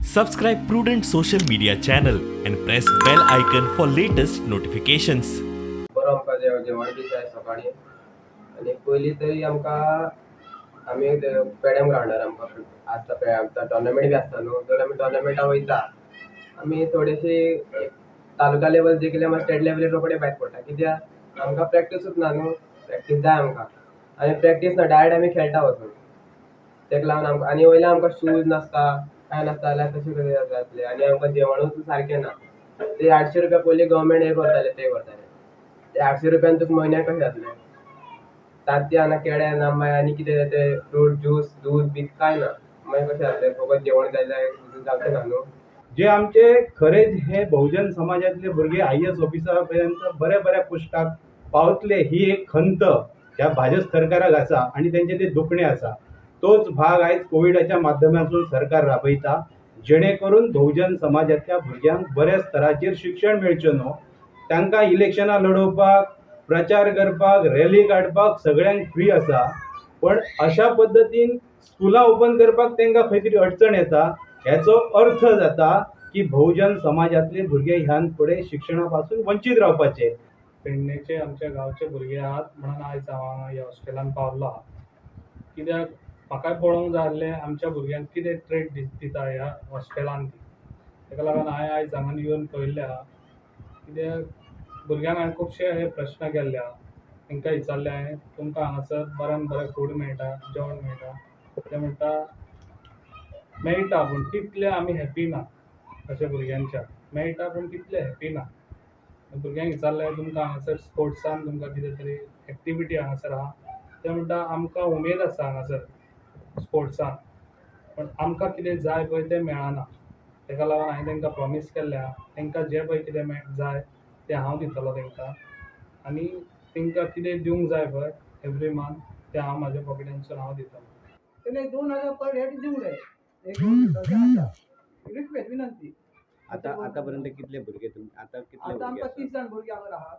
Subscribe Prudent social media channel and press bell icon for latest notifications. बरो आमकां जेवण बी जाय सकाळीं. आनी पयलीं तरी आमकां आमी पेड्याम ग्रावंडार आमकां आसता पळय, आमकां टॉर्नामेंट बी आसता न्हू, तर आमी टॉर्नामेंटाक वयता. आमी थोडेशी तालुका लेवल जिखले, मागीर स्टेट लेवलीर रोखडे भायर पडटा, कित्याक आमकां प्रॅक्टीसूच ना न्हू. प्रॅक्टीस जाय आमकां आनी प्रॅक्टीस ना, डायरेक्ट आमी खेळटा वचून. तेका लागून आमकां आनी वयल्यान आमकां शूज नासता, कांय नासता, जाल्यार कशें कशें जातलें? आनी आमकां जेवणूच सारकें ना. ते 800 रुपया पयलीं गव्हर्मेंट हें करताले, पे करताले. ते 800 रुपयान तुका म्हयन्याक कशें जातलें? तांतयां ना, केळ्यां ना, मागीर आनी कितें ते फ्रूट ज्यूस, दूद बी कांय ना. मागीर कशें जातलें? फकत जेवण जाय जाल्यार जावचें ना न्हू. जे आमचे खरेंच हे बहुजन समाजातले भुरगे आयएएस ऑफिसरा पर्यंत बऱ्या बऱ्या पोस्टाक पावतले, ही एक खंत ह्या भाजप सरकाराक आसा आनी तेंचे ते दुखणें आसा. तोच भाग आयज कोविडाच्या माध्यमांतून सरकार राबयता, जेणे करून बहुजन समाजातल्या भुरग्यांक बऱ्या स्तराचेर शिक्षण मेळचें न्हू. तांकां इलेक्शनां लडोवपाक, प्रचार करपाक, रॅली काडपाक सगळ्यांक फ्री आसा, पण अशा पद्दतीन स्कुलां ओपन करपाक तांकां खंय तरी अडचण येता. हेचो अर्थ जाता की बहुजन समाजातले भुरगे ह्यान फुडें शिक्षणा पासून वंचीत रावपाचे. पेडणेचे आमच्या गांवचे भुरगे आहात म्हणून आयज हांव हांगा ह्या हॉस्टेलान पावल्लो आहा, कित्याक म्हाकाय पळोवंक जाय आसलें आमच्या भुरग्यांक कितें ट्रीट दिता ह्या हॉस्टेलान ती. ताका लागून हांवें आयज हांगा येवन पळयल्लें आहा, कित्याक भुरग्यांक हांवें खुबशे हे प्रश्न केल्ले आहा. तांकां विचारलें हांवें, तुमकां हांगासर बऱ्यान बरें फूड मेळटा, जेवण मेळटा? ते म्हणटा, मेळटा, पूण तितले आमी हॅप्पी ना. अशें भुरग्यांच्या मेळटा, पूण तितले हॅप्पी ना. भुरग्यांक विचारलें, तुमकां हांगासर स्पोर्ट्सान तुमकां कितें तरी एक्टिविटी हांगासर आहा? ते म्हणटा, आमकां उमेद आसा हांगासर स्पोर्ट्सान, पण आमकां कितें जाय पळय तें मेळना. ताका लागून हांवें तांकां प्रॉमीस केल्लें आहा, तांकां जें पळय कितें जाय तें हांव दितलो तांकां आनी तांकां कितें दिवंक जाय पळय एवरी मंथ, तें हांव म्हाज्या पॉकेटांतसून हांव दितलो. तेणे 2000 पर हेड दिवंक जाय, एक आसा रिक्वेस्ट, विनंती. आता आतापर्यंत कितले भुरगे तुम आता कितले आतां भुरगे आमकां आसा? 30 जाण भुरगे हांगा आहात.